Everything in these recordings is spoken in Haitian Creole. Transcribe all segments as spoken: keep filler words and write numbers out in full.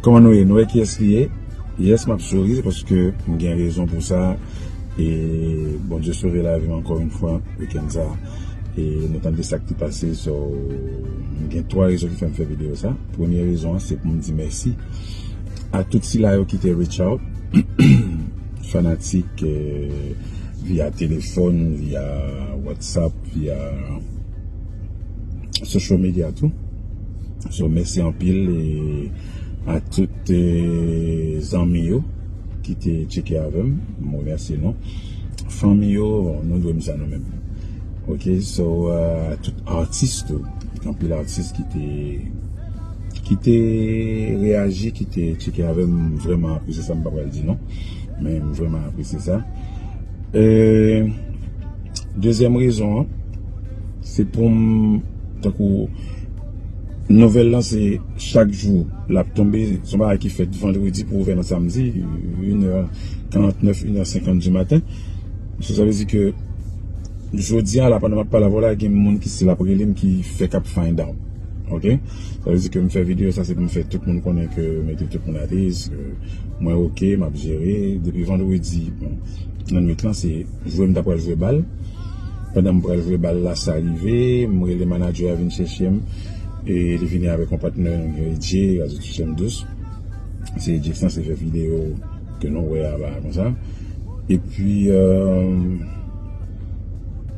Kòman nou ye? Nou wè kiyès li ye? Yes, m ap souri, se paske m gen rezon pou sa. E Bondye sove lavi m ankò yon fwa, wikenn sa. E nou tande sa k te pase, so, m gen twa rezon ki fè m fè videyo sa. Premye rezon an, se pou m di mèsi a tout sila yo ki te reach out, fanatik, eh, via telefòn, via WhatsApp, via social media tou. So, mèsi anpil e a tout, eh, zanmi yo ki te tcheke avè m, m remèsye nou. Fanmi yo, bon, nou dwe m sa nou menm. Ok, so, eh, tout atis tou, anpil atis ki te, ki te reyaji, ki te tcheke avè m, m vrèman apresye sa, m pa pral di non, men m vrèman apresye sa. Eh, dezyèm rezon an, se pou m, tankou, nouvèl lan se chak jou l ap tonbe, se yon bagay ki fèt vandredi pou ouvè nan samdi, inè karantnèf, inè senkant di maten. So, sa vle di ke jodi a la, pandan m ap pale avè w la, gen moun ki still ap rele m ki fèk ap find out. Ok? Sa vle di ke m fè videyo sa, se pou m fè tout moun konnen ke m ede tout moun alèz, ke mwen ok, m ap jere. Depi vandredi, bon, nan nwit lan, se jwe m ta pral jwe bal. Pandan m pral jwe bal la, sa rive, m rele manadjè a vin chèche m. E li vini avèk yon patnè, nou gen Edje, Razou Touche m Dous. Se Edje ki sanse fè videyo ke nou wè a la konsa. Epi, eh,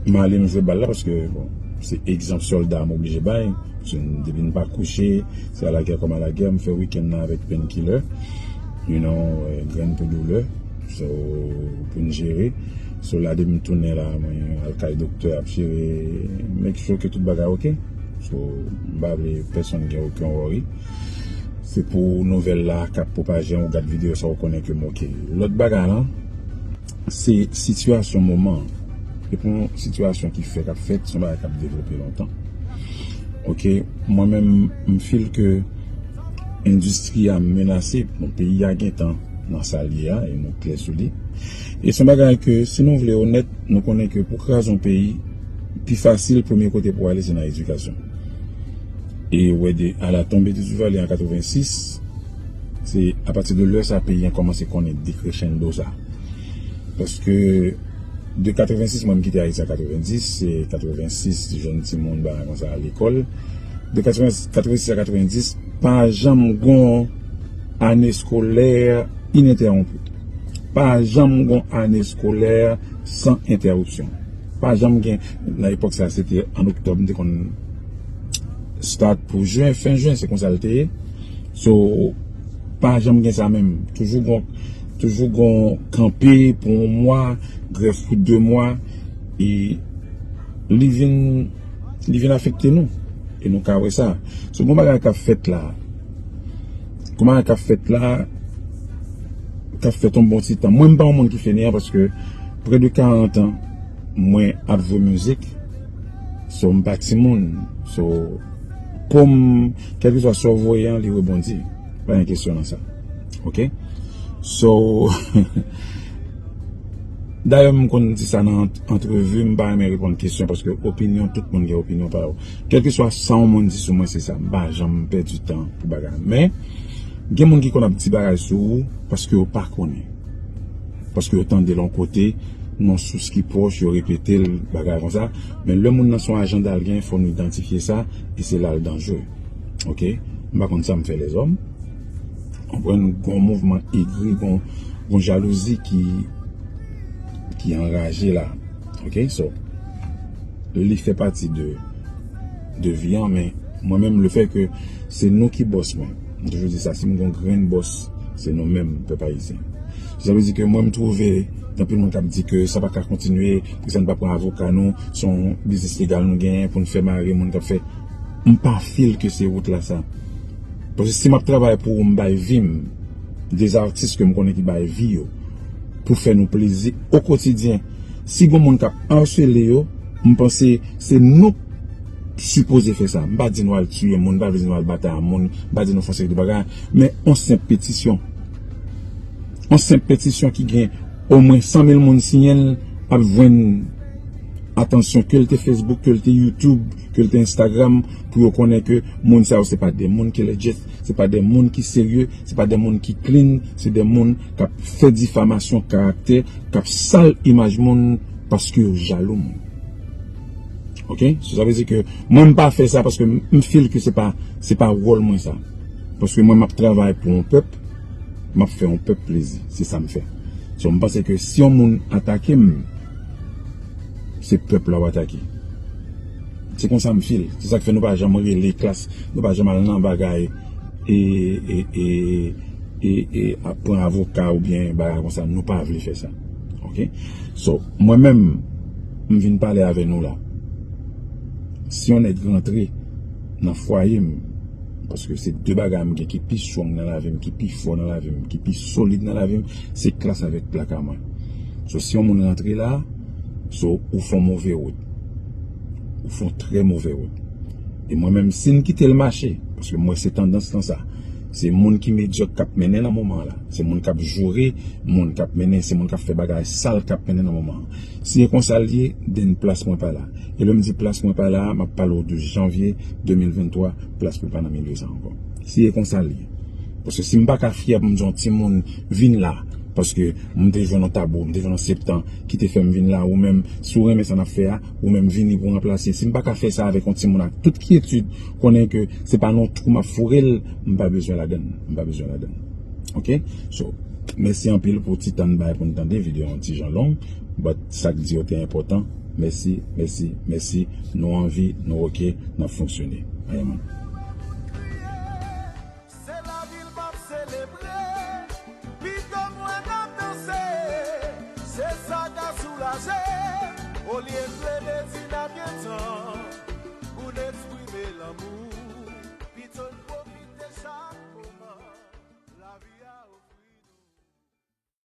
m ale m jwe bal la paske, bon, se egzanp sòlda m oblije bay. Paske m, depi m pa kouche, se alagè kòm alagè, m fè wikenn nan avèk painkiller, you know, eh, grenn pou doulè. So, pou n jere. So, la depi m tounen la, mwen al kay doktè ap jere, make sure ke tout bagay ok. So, m pa vle pèsonn gen okenn worry. Se pou nouvèl la k ap pwopaje an, ou gad videyo sa, ou konnen ke m ok. Lòt bagay lan, se sitiyasyon moman an. E pou yon sitiyasyon ki fèk ap fèt, se yon bagay k ap devlope lontan. Ok, mwen menm, m feel ke endistri a menase, bon, peyi a gentan nan sa l ye a, e nou klè sou li. E se yon bagay ke, si nou vle onèt, nou konnen ke pou kraze yon peyi, pi fasil, premye kote pou ale, se nan edikasyon. E ou wè de, à la tombée de Duvalier an katrevensis, se apati de lè sa, peyi an kòmanse konnen decrescendo sa. Paske de katrevensis, mwen m kite Ayiti an katrevendis, se katrevensis, jèn timoun, bagay konsa, lekòl. De katrevensis a katrevendis, pa janm gon ane eskolè inentèwonpi. Pa janm gon ane eskolè san entèwipsyon. Pa janm gen, nan epòk sa, se te an oktòb, m te konn start pou jen, fen jen, se konsa l te ye. So, pa janm gen sa menm. Toujou gon, toujou gon kanpe pou yon mwa, grèv pou de mwa, e li vin, li vin afekte nou. E nou ka wè sa. So, gon bagay k ap fèt la. Gon bagay k ap fèt la, k ap fèt yon bon ti tan. Mwen, m pa yon moun ki fèneyan paske près de karant an, mwen ap jwe mizik. So, m pa timoun. So, pou m, kèlkeswa sa w voye an, li rebondi. Pa gen kesyon nan sa. Ok? So, dayè, m konn di sa nan ant-, antrevi, m pa renmen reponn kesyon paske opinyon, tout moun gen opinyon pa yo. Kèlkeswa sa yon moun di sou mwen, se sa. M pa janm pèdi tan pou bagay. Men, gen moun ki konn ap di bagay sou ou paske yo pa konnen. Paske yo tande l yon kote, nan sous ki pwòch, yo repete l, bagay konsa. Men lè moun nan se yon ajanda l gen, fò nou idantifye sa, e se la l danjere. Ok? M pa konn sa m fè lèzòm. Konprann, gon mouvman egri, gon, gon jalouzi ki, ki anraje la. Ok? So, li fè pati de, de vi an, men mwen menm, le fè ke se nou ki bòs mwen. M toujou di sa, si m gon grenn bòs, se nou menm, pèp ayisyen. Sa vle di ke mwen, m twouve, gen anpil moun k ap di ke sa pa ka kontinye, poukisa n pa pran avoka nou, se yon biznis legal nou genyen pou n fè mare moun k ap fè. M pa feel ke se wout la sa. Paske si m ap travay pou ou, m bay vi m, de atis ke m konnen ki bay vi yo, pou fè nou plezi o kotidyen. Si gon moun k ap asele yo, m panse se nou k sipoze fè sa. M pa di nou al tiye moun, m pa di nou al batay a moun, m pa di nou fè yon seri de bagay, men yon senp petisyon. Yon senp petisyon ki gen omwen san mil moun siyen l ap jwenn atansyon, ke l te Facebook, ke l te YouTube, ke l te Instagram, pou yo konnen ke moun sa yo se pa de moun ki legit, se pa de moun ki serye, se pa de moun ki clean, se de moun k ap fè difamasyon karaktè, k ap sal imaj moun paske yo jalou moun. Ok? So, sa vle di ke mwen m pa fè sa paske m, m feel ke se pa, se pa wòl mwen sa. Paske mwen m ap travay pou yon pèp, m ap fè yon pèp plezi. Se sa m fè. So, m panse ke si yon moun atake m, se pèp la w atake. Se konsa m feel. Se sa k fè nou pa janm rele klas, nou pa janm al nan bagay e, e, e, e, e ap pran avoka oubyen bagay konsa. Nou pa vle fè sa. Ok? So, mwen menm, m vin pale avè nou la. Si yon nèg rantre nan fwaye m, paske se de bagay m gen ki pi strong nan lavi m, ki pi fò nan lavi m, ki pi solid nan lavi m, se klas avèk plaka mwen. So, si yon moun rantre la, so, ou fè yon move wout. Ou fè yon trè move wout. E mwen menm, si n kite l mache, paske m wè se tandans lan sa. Se moun ki medyòk k ap mennen nan moman an la. Se moun k ap joure, moun k ap mennen, se moun k ap fè bagay sal k ap mennen nan moman an. Si e konsa l ye, then plas mwen pa la. E lè m di plas mwen pa la, m ap pale w de janvye de mil venntwa, plas mwen pa nan milye sa ankò. Si e konsa l ye. Paske si m pa ka fyè pou m di yon timoun vin la, paske m te jwenn yon tabou, m te jwenn yon septan ki te fè m vin la, ou menm, si w renmen sa n ap fè a, ou menm vini pou ranplase. Si m pa ka fè sa avèk yon timoun ak tout kyetid, konnen ke se pa nan yon twou m ap foure l, m pa bezwen ladann, m pa bezwen ladann. Ok? So, mèsi anpil pou ti tan n bay pou n tande videyo yon ti jan long, but sa k di yo te enpòtan. Mèsi, mèsi, mèsi. Nou anvi, nou ok, n ap fonksyone. Amen. Se lavi l m ap selebre, pito mwen n ap danse, se sa ka soulaje, olye plede di n ap gen tan pou n eksprime lanmou, pito n pwofite chak moman lavi a ofri.